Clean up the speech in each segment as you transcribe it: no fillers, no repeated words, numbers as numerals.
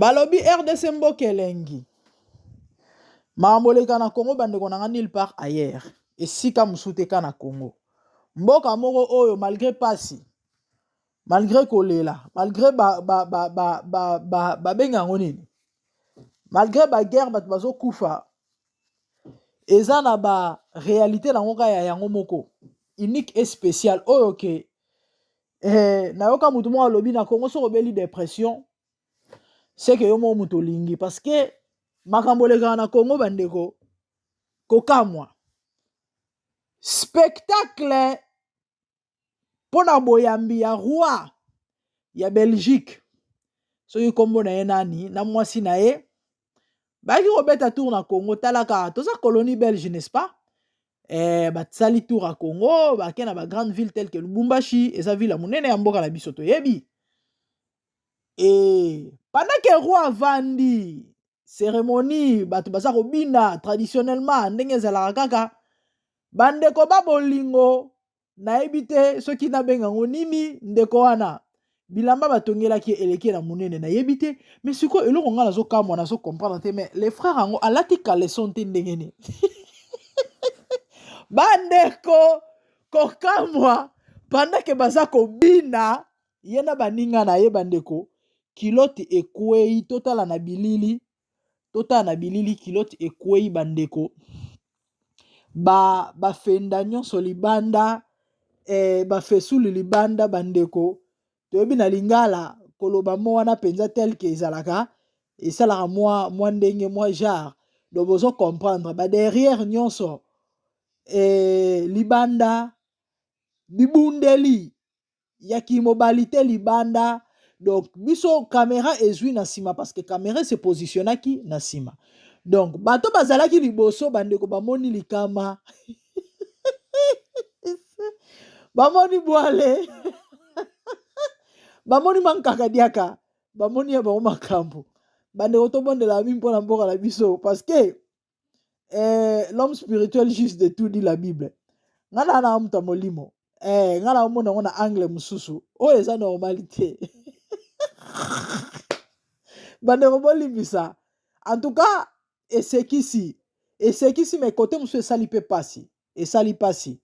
Balobi RDC mboka elengi. Makambo eleka na Congo bandeko na nga nulle part ailleurs. Esika mosusu te ka na Congo. Mboka moko oyo malgré pasi, malgré kolela, malgré ba ba ba ba ba ba babenga yango nini? Malgré ba guerre bato bazokufa eza na ba réalité nango kaka ya yango moko unique et spécial oyo ke eh, nayoka motu moko alobi na Congo soki obeli dépression seke yo moko moto olingi parce que makambo elekaka na Congo bandeko kokamwa spectacle mpo na boyambi ya roi ya Belgique soki nkombo na ye nani na mwasi na ye bayaki kobeta tour na Congo. Tala kaka, toza colonie belge, n'est-ce pas? Eh, basali tour ya Congo, bake na bagrande ville telle que Lubumbashi, eza ville ya monene ya mboka na biso toyebi. E pendant que roi avandi, cérémonie, bato baza kobina traditionnellement ndenge ezalaka kaka. Bandeko ba bolingo, nayebi te soki nabenga yango nini. Ndeko wana, bilamba batongelaki eleki na monene, nayebi te. Mais sikoyo eloko ngai nazokamwa, nazocomprendre te, mais le frère yango alati caleçon te, ndenge nini? Bandeko, kokamwa, pendant que baza kobina ye na baninga na ye, bandeko, culotte ekwei. Totala na bilili, totala na bilili, culotte ekwei bandeko, bafenda nyonso libanda, bafesuli libanda. Bandeko, toyebi na lingala koloba mo wana mpenza tel que ezalaka, esalaka mwa mwa ndenge mwa genre. Donc bozo comprendre, baderrière nyonso libanda, bibundeli ya kimobali te libanda. Donc biso caméra ezwi na nsima parce que caméra se positionnaki na nsima. Donc bato bazalaki liboso, bandeko, bamoni likama, bamoni bwale, bamoni mankaka diaka, bamoni ya bango makambo. Bandeko, tobondela mingi mpona mboka na biso parce que l'homme spirituel juge de tout, dit la Bible. Nga na moto ya molimo, nga na omona yango na angle mosusu oyo eza normal te. Bandeko, bolimbisa. En tout cas esekisi, esekisi, mais côté mosusu esali mpe pasi, esali pasi.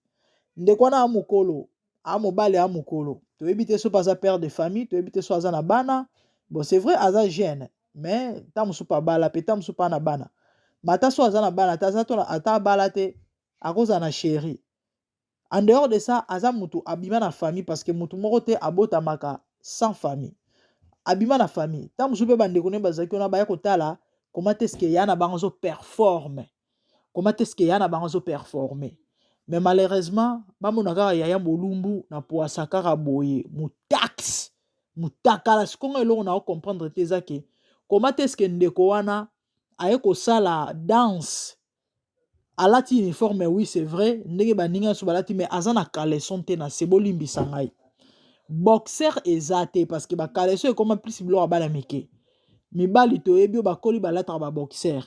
Ndeko wana ya mokolo, a mobali ya mokolo, toyebi te soki aza père de famille, toyebi te so aza na bana. Bon, c'est vrai aza jeune, mais ta mosusu mpe abala mpe, ta mosusu mpe na bana. Ma ata so aza na bana te, aza to ata abala te, akozala na chéri. En dehors de ça, aza mutu abima na famille, parce que mutu moko te abotamaka sans famille. Abima na famille, ta mosusu mpe bandeko ne bazalaki wana, baya kotala comment est-ce que ya na bango azoperforme, comment est-ce que ya na bango azoperforme. Mais malheureusement bamona kaka yaya molumbu na poasa kaka boye, mutaxe, mutakala. Sikonga eloko na ocomprendre te eza ke comment est-ce que ndeko wana aye kosala danse, alati uniforme, oui, c'est vrai, ndenge baninga nyonso balati, mais aza na caleçon te na se. Bolimbisa ngai, boxer eza te, parce que bacaleçon ekoma plus biloko ya bana mike. Mibali toyebi oyo bakoli balataka baboxer.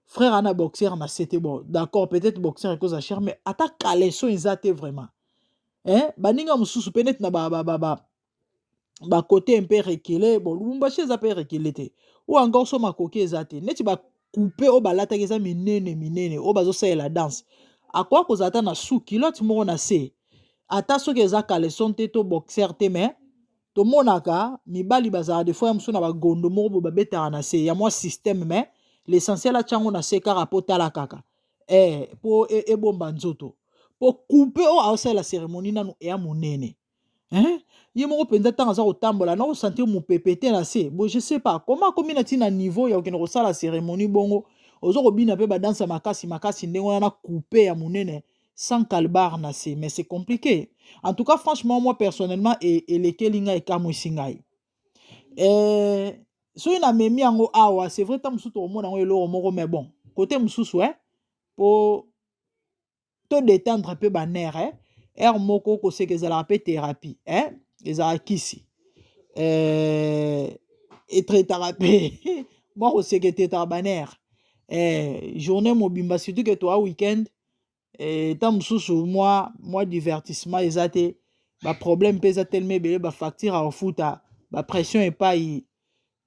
Frère ana boxer na se te. Bon, d'accord, peut-être boxer ekozala cher, mais ata caleçon eza te vraiment, hein? Baninga mosusu mpe neti na bakote mpe rekele. Bon, Lubumbashi eza mpe rekele te, ou encore so makoki eza te. Neti bakupe oyo balataki eza minene minene oyo bazosalela danse, akoka kozala ata na sous culotte moko na se, ata soki eza caleçon te to boxer te. Mais tomonaka mibali bazalaka des fois ya mosusu na bagondo moko boye babetaka na se ya mwa système, mais l'essentiel atyango na se kaka mpo tala kaka mpo ebomba nzoto, mpo coupe oyo aosalela cérémonie nanu eya monene, hein? Ye moko mpenza ntango aza kotambola na kosentir mopepe te na se. Bon, je sais pas comment akomi na ntina niveau ya kokende kosala cérémonie bongo, oza kobina mpe badanse makasi makasi ndenge wana na coupe ya monene sans calbar na se. Mais c'est compliqué en tout cas. Franchement, moi personnellement elekeli ngai, ekamwisi ngai. Soki namemi yango awa, c'est vrai, ta mosusu tokomona yango eloko moko, mais bon, côté mosusu, po to détendre mpe banerfs, heure moko koseka ezalaka mpe thérapie, ezalaka kisi, etraitaka mpe mwa koseka, etraitaka banerfs. Journée mobimba, surtout que toa weekend, ta mosusu mwa divertissement eza te, baproblème mpe eza telema ebele, bafacture ya kofuta, bapression epai.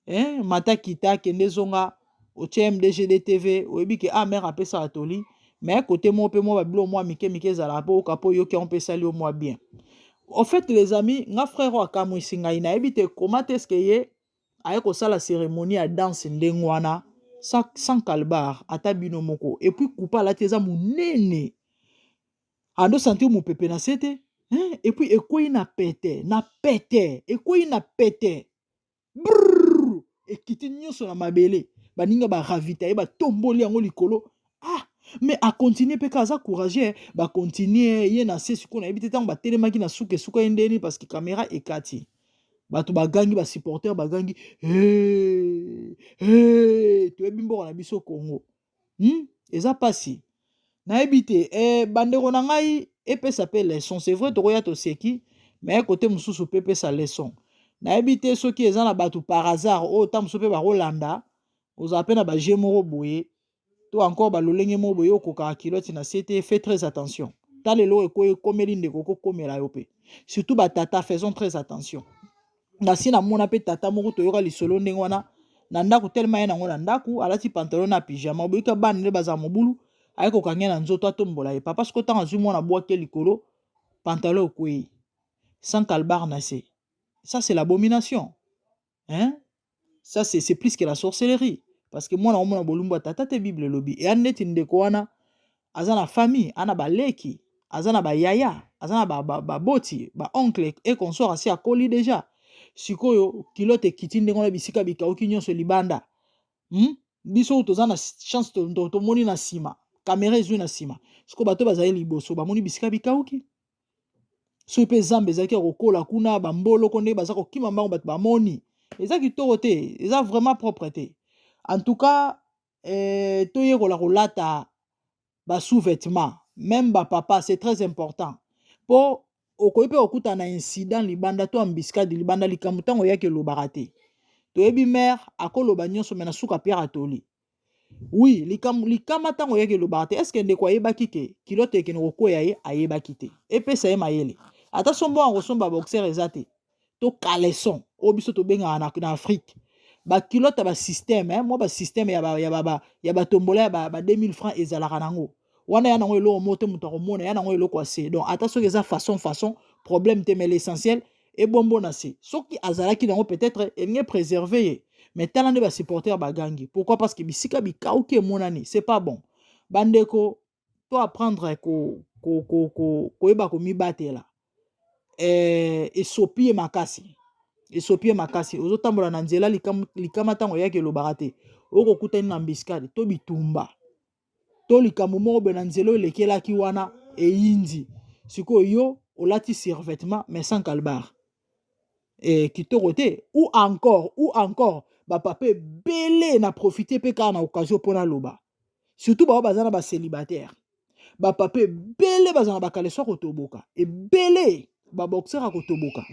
Eh, mata kita kende zonga otie MDGDTV oyebi ke ah mère apesaka toli mais côté moko mpe mwa babiloko mwa mike mike ezalaka mpo oyoka mpo oyoki yango mpe esali yo mwa bien. Au fait, les amis, nga frère oyo akamwisi ngai, nayebi te comment est ce que ye aye kosala cérémonie ya danse ndenge wana sans calbar ata bino moko. Et puis kupa alati eza monene, ando sentir mopepe na se te, hein? Et puis ekwei na pete na pete, ekwei na pete. Brrr, ekiti nyonso na mabele. Baninga baravitaye, batomboli yango likolo. Ah, mais akontinue mpe kaka, aza courageux. Bakontinue ye na se. Sikoyo nayebi te ntango batelemaki na suka, esuka ye ndeni, parce que caméra ekati. Bato bagangi, basupporter bagangi: "Hey, hey!" Toyebi mboka na biso Congo, Eza mpasi, nayebi te. Bandeko na ngai, epesa mpe leçon. C'est vrai, tokoya toseki, mais côté mosusu mpe epesa leçon. Nayebi te soki eza na bato par hasard oyo ta mosusu mpe bakolanda. Ozala mpe na baje moko boye to encore balolenge moko boye, okokaka culotte na se te. Fais très attention. Tala eloko ekoyi ekomeli ndeko, kokomela yo mpe. Surtout batata, faisons très attention. Nasi namona mpe tata moko, toyoka lisolo ndenge wana na ndako telema ye nango na ndako, alati pantalon na pyjama. Oboyika bana nde bazala mobulu, aye kokanga na nzoto, atombola ye papa. Siko ntango azwi mwana, bwake likolo, pantalon ekwei sans calbar na se. Ça, c'est l'abomination, hein? Ça, c'est plus que la sorcellerie, parce que mwana omona bolumbu ya tata te. Bible elobi eya neti ndeko wana aza na famille, ana baleki, aza na bayaya, aza na baboti, baoncle et consort. Asi akoli déjà. Sikoyo culotte ekiti ndenge wana, bisika bikauki nyonso libanda, Biso oyo toza na chance, tomoni na nsima, caméra ezwi na nsima. Sikoyo bato bazali liboso bamoni bisika bikauki. Soki mpe zamba ezalaki ya kokola kuna, bamboloko ndenge baza kokima mbango, bato bamoni eza kitoko te, eza vraiment propre te. En tout cas, toyekola kolata basous-vêtement, même bapapa, c'est très important, mpo okoki mpe kokutana na incident libanda to embuscade libanda. Likambo ntango oyaki elobaka te. Toyebi mare akoloba nyonso, me na suka Pierre atoli. Oui, likama ntango oyaki elobaka te. Est-ce ndeko ayebaki ke culotte ekende kokwea? Ye ayebaki te. Epesa ye mayele. Ata so mbongo kosomba boxer eza te to caleçon oyo biso tobengaka na Afrique baculotte ya basystème, eh, mwa basystème ya batombola ya ba 2000 francs ezalaka nango wana. Ya nango eloko moko te, moto akomona ya nango eloko ya se. Donc ata soki eza façon façon, problème te, mais l'essentiel ebombo na se. Soki azalaki nango, peut-être elingi préserve ye. Mais tala nde basupporter bagangi. Pourquoi? Parce que bisika bikauki emonani. C'est pas bon, bandeko. To apprendre koyeba komibatela. Esopi ye makasi, esopi ye makasi. Ozotambola na nzela, likama ntango oyaki elobaka te. Okokutani na embuscade to bitumba to likambo moko boye na nzela oyo elekelaki wana, eyindi. Sikoyo yo olati survêtement mais sans calbar, kitoko te. Ou encore bapapa ebele na profite mpe kaka na occasion mpona loba, surtout bao baza na bacélibataire. Bapapa ebele baza na bacaleçon ya kotoboka, ebele baboxer ya kotoboka.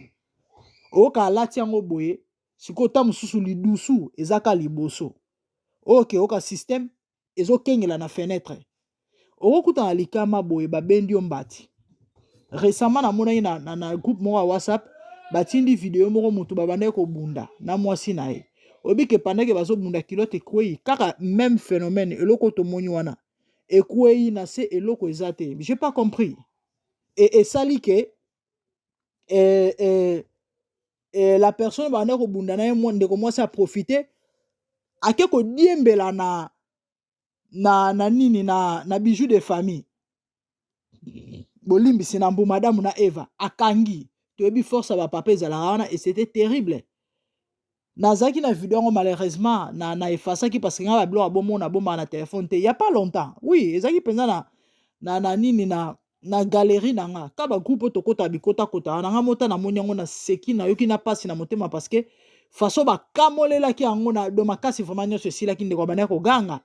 Oyoka alati yango boye. Sikoyo ta mosusu lidusu eza ka liboso oyo ke oyoka système ezokengela na fenêtre, okokutana likama boye, babendi yo mbati. Récemment namonaki na groupe moko ya WhatsApp, batindi video moko, motu babandaki kobunda na mwasi na ye. Oyebi ke pendant que bazobunda, culotte ekwei kaka. Même phénomène, eloko tomoni wana ekwei na se, eloko eza te. J'ai pas compris. E esali ke la personne babandaki kobunda na ye, ndeko mwasi aprofite, ake kodiembela na nini, na bijou de famille, bolimbisi, na mbuma Adamu na Eva. Akangi. Toyebi force ya bapapa ezalaka wana, et c'était terrible. Nazalaki na video yango, malheureusement na efasaki, parce que ngai babiloko abomona abombaka na telefone te. Y a pas longtemps, oui, ezalaki mpenza na nini, na galerie na nga ka bagroupe oyo tokota bikotakota wana. Nga mota namoni yango, naseki, nayoki na mpasi na motema, parce que façon bakamolelaki yango na do makasi vraiment, nyonso esilaki. Ndeko abandaki koganga.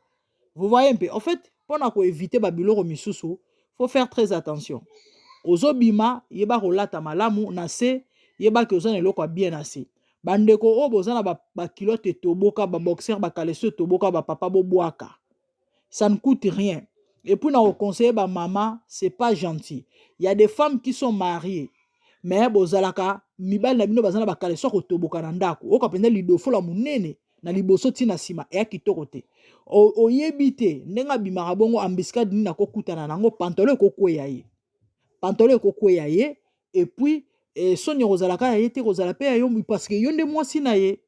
Vous voyez mpe, en fait, mpona koevite babiloko misusu, faut faire très attention. Ozobima, yeba kolata malamu na se, yebaki oza na eloko ya bien na se. Bandeko oyo boza na baculotte etoboka, baboxer, bacaleçon etoboka, bapapa, bobwaka, ça ne coûte rien. Et puis na koconseiller bamama, c'est pas gentil. Il y a des femmes qui sont mariées. Mais bozalaka mibali na bino baza na bakaleso ya kotoboka na ndako, oyoka mpenza lidofola monene na liboso ti na nsima, eya kitoko te. Oyebi te ndenge abimaka bongo, embuscade nini akokutana nango, pantalon ekokweya ye, pantalon ekokweya ye. Et puis soni ekozalaka ya ye te, kozala mpe ya yo, parce que yo nde mwasi na ye.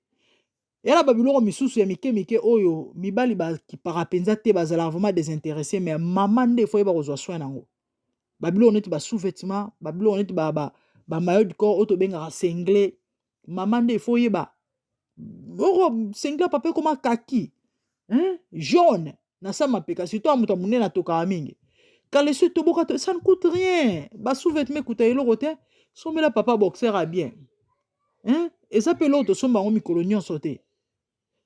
Eya na babiloko misusu ya mike mike oyo mibali bakipaka mpenza te, bazalaka vraiment désintéressé, mais mama nde faut yeba kozwa soin nango. Babiloko neti basous-vêtement, babiloko neti bamaillot de corps oyo tobengaka singlet, mama nde faut oyeba. Oko singlet papa ekoma kaki, hein? Jaune na sa mapeka, surtout ya moto ya monene atokaka mingi. Caleçon etoboka, ça ne coûte rien. Basous-vêtement ekuta eloko te. Sombela papa boxer ya bien, hein? Eza mpe eloko tosomba yango mikolo nyonso te.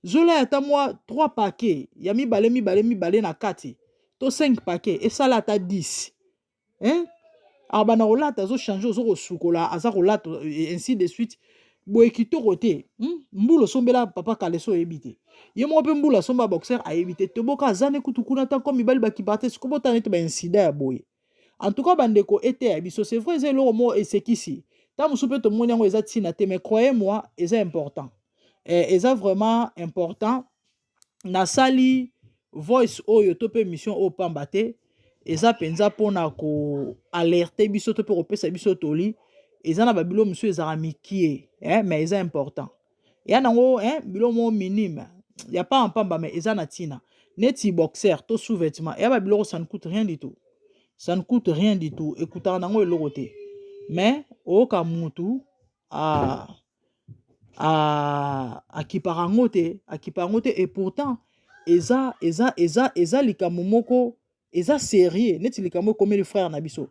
Zola ata mwa 3 paquet ya mibale mibale mibale na kati to 5 paquet, esala ata 10, hein? Abanda kolata, azochange, ozo kosukola, aza kolata, ainsi de suite. Boye kitoko te? Mbula osombela papa caleçon, oyebi te. Ye moko mpe mbula asomba boxer, ayebi te. Toboka aza ne kutu kuna ntango mibali bakipaka te. Sikoyo botala neti baincident ya boye. En tout cas, bandeko, eteya biso. C'est vrai, eza eloko moko esekisi, ntango mosusu mpe tomoni yango eza ntina te, mais croyez moi, eza important, eza vraiment important. Nasali voice oyo to mpe mission oyo pamba te, eza mpenza mpona koalerte biso to mpe kopesa biso toli. Eza na babilo mosusu ezalaka mikie, mais eza important. Eya nango bilo moko minime ya pamba pamba, mais eza na ntina, neti boxer to sous-vêtement. Eya babiloko, ça ne coûte rien du tout, ça ne coûte rien du tout, ekutaka nango eloko te. Mais oyoka mutu akipaka yango te, akipaka yango te. Et pourtant eza likambo moko eza sérieux, neti likambo ekomeli frère na biso.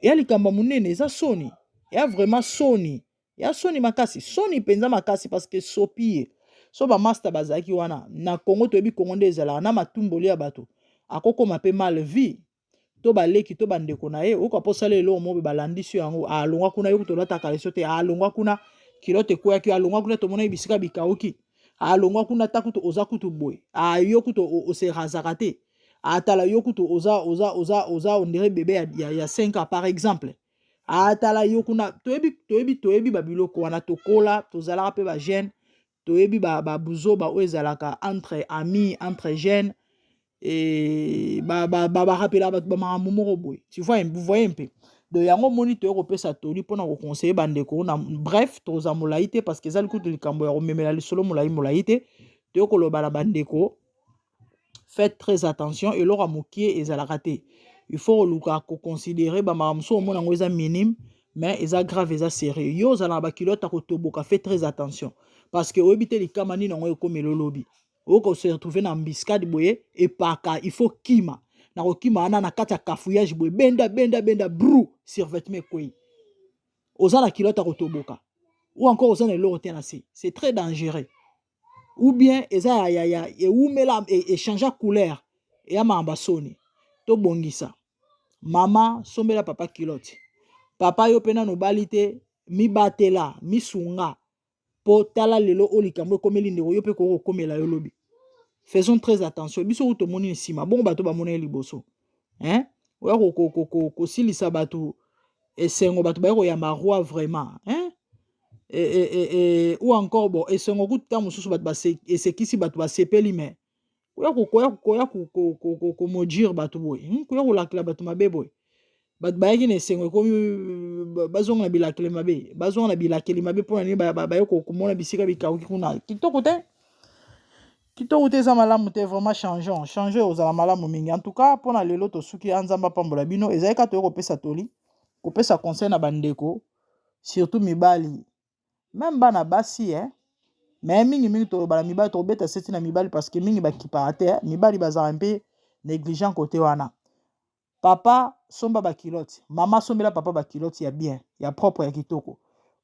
Eya likambo ya monene, eza soni, eya vraiment soni, ya soni makasi, soni mpenza makasi, parce que sopi ye so bamaster bazalaki wana na Kongo. Toyebi Kongo nde ezalaka na matumboli ya bato, akokoma mpe mal vie to baleki to bandeko na ye. Oyoka mpo osala eloko moko, balandisi yo yango: alongwa kuna, yo kutu olataka caleçon te, alongwa kuna, culotte ekweyaki, alongwa kuna, tomonaki bisika bikauki, alongwa kuna, ta kutu oza kutu boye, ayo kutu oserazaka te, atala yo kutu oza on dirait bébé ya 5 ans par exemple, atala yo kuna. Toyebi, toyebi, toyebi babiloko wana. Tokola, tozalaka mpe bajeune, toyebi babuzoba oyo ezalaka entre amis, entre jeunes, barapelaka bato bamakambo moko boye, tu vois, vous voyez mpe. Donc yango omoni, toye kopesa toli mpona koconseiller bandeko na. Bref, toza molai te, parce que eza likutu likambo ya komemela lisolo molai molai te. Toye koloba na bandeko: faites très attention. Eloko ya mokie ezalaka te. Il faut koluka koconsidérer bamakambo mosusu, omona yango eza minime, mais eza grave, eza sérieux. Yo ozala na baculotte ya kotoboka, fais très attention, parce que oyebi te likama nini yango ekomela olobi. Okoki se retrouver na embuscade boye, epaka, il faut kima. Na kokima wana, na kati ya cafouillage boye, benda benda benda, bru, survêtement ekwei, oza na culotte ya kotoboka ou encore oza na eloko te na se, c'est très dangereux. Ou bien eza ya ewumela, echange couleur, eya makambo soni. Tobongisa. Mama, sombela papa culotte. Papa, yo mpe nano obali te, mibatela, misunga, mpo tala lelo oyo likambo ekomeli ndeko yo, mpe koki kokomela yo lobi. Faisons très attention. Biso oyo tomoni nsima bongo, bato bamona ye liboso, hein? Oya kosilisa bato esengo, bato baye koyamba roi vraiment, hein? E, ou encore bon, esengo kutu ntango mosusu bato esekisi, bato basepeli, mais koya komaudire bato boye, Koya kolakela bato mabe boye, bato bayaki na esengo, ekomi bazonga na bilakeli mabe, bazonga na bilakeli mabe. Mpona nini? Baye komona bisika bikauki kuna, kitoko te, kitoko te, eza malamu te. Vraiment, changeons, change, ozala malamu mingi. En tout cas, mpona lelo tosuki ya. Nzambe apambola bino. Ezali kaka toye kopesa toli, kopesa conseil na bandeko, surtout mibali, même bana basi, eh? Mais mingimingi toloba na mibali, tokobeta seti na mibali, parce que mingi bakipaka te, eh? Mibali bazala mpe négligent kote wana. Papa, somba baculotte. Mama, sombela papa baculotte ya bien, ya propre, ya kitoko.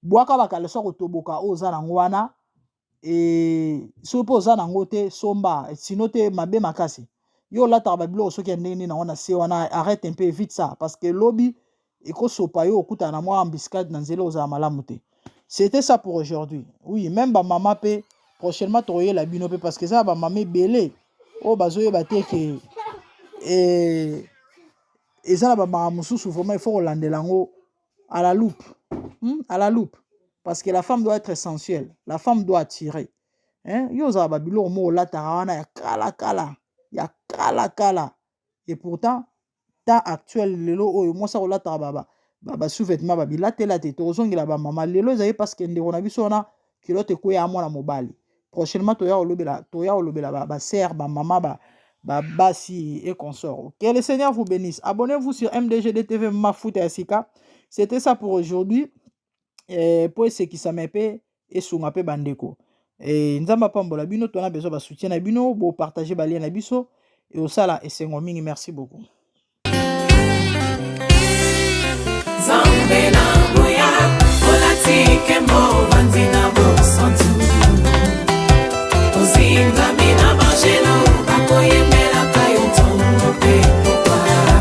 Bwaka bacaleçon kotoboka oyo oza nango wana. Soki mpe oza nango te, somba, sinon te mabe makasi. Yo olataka babiloko soki ya ndenge nini nango na se wana, arrête un peu vite ça, parce que lobi ekosopa yo, okutana na mwa embuscade na nzela, ozala malamu te. C'était ça pour aujourd'hui. Oui, même bamama mpe, prochainement tokoyela bino mpe, parce que eza na bamama ebele oyo bazoyeba te ke eza na bamakambo mosusu. Vraiment, il faut kolandela yango. À la loupe, À la loupe, parce que la femme doit être sensuelle, la femme doit attirer, hein? Yo ozala babiloko moko olataka wana ya kala kala, ya kala kala. Et pourtant, temps actuel lelo oyo, mwasi akolataka basous-vêtement, babilatela te. Tokozongela bamama lelo ezali parce que ndeko na biso wana, culotte ekweya, mwana mobali. Prochainement toya kolobela basœur, bamama, babasi et consort. Que le Seigneur vous bénisse. Abonnez-vous sur MDG TV Mafuta ya Sika. C'était ça pour aujourd'hui po esekisama mpe esunga mpe bandeko. Nzambe apambola bino. Tona besoin basoutien na bino, bopartage balien na biso, eosala esengo mingi. Merci beaucoup. Nzambe na nguya, olati nkembo, ovandi.